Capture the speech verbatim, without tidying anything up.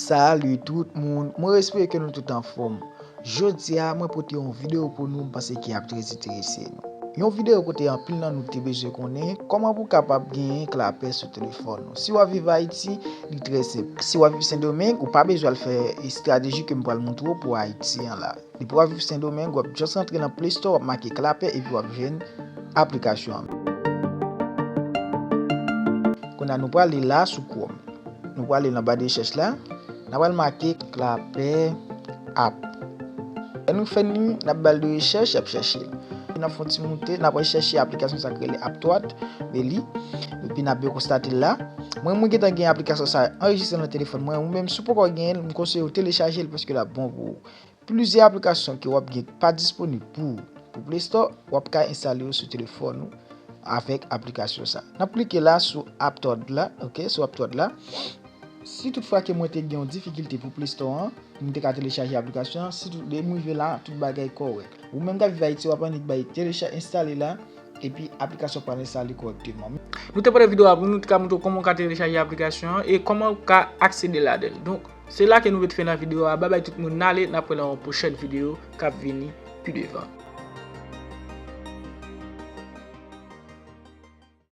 Salut tout moun, mwen espere ke nou tout anfòm. Jodi a, mwen pote yon videyo pou nou, m panse ki ap trè enterese nou. Yon videyo kote anpil nan nou te bezwen konnen kòman pou w kapab genyen klapè sou telefòn ou. Si w ap viv Ayiti, li trè senp. Si w ap viv Sendomeng, ou pa bezwen al fè estrateji ke m pral montre w pou Ayiti an la. Depi w ap viv Sendomeng, w ap just rantre nan Play Store, w ap make klapè epi w ap jwenn aplikasyon an. Kounye a nou prale la sou Chrome. Nou prale nan ba de rechèch la, n ap al make klapè app. Lè nou fè ni, n ap ba l de rechèch, l ap chèche l. N ap fè yon ti moute, n ap al chèche aplikasyon sa k rele AppThought, men li, epi n ap byen konstate l la. Mwen, mwen gentan gen aplikasyon sa anrejistre nan telefòn mwen. Ou menm, si w poko genyen l, m konseye w telechaje l paske l ap bon pou ou. Plizyè aplikasyon ke w ap gen pa disponib pou, pou Play Store, w ap ka enstale yo sou telefòn ou avèk aplikasyon sa. N ap klike la sou AppThought la, ok, sou AppThought la. Si toutfwa ke mwen te gen yon difikilte pou Play Store an, mwen te ka telechaje aplikasyon an, si tout, lè m rive la, tout bagay kòrèk. Ou menm k ap viv Ayiti, w ap annik bay telecha-, enstale la, epi aplikasyon pral enstale kòrèkteman. Nou te pote videyo a pou nou, te ka montre w kòman w ka telechaje aplikasyon an e kòman w ka aksede ladan l. Donk, se la ke nou ret fen nan videyo a. Babay tout moun, n ale, n ap wè nan yon pwochèn videyo k ap vini pi devan.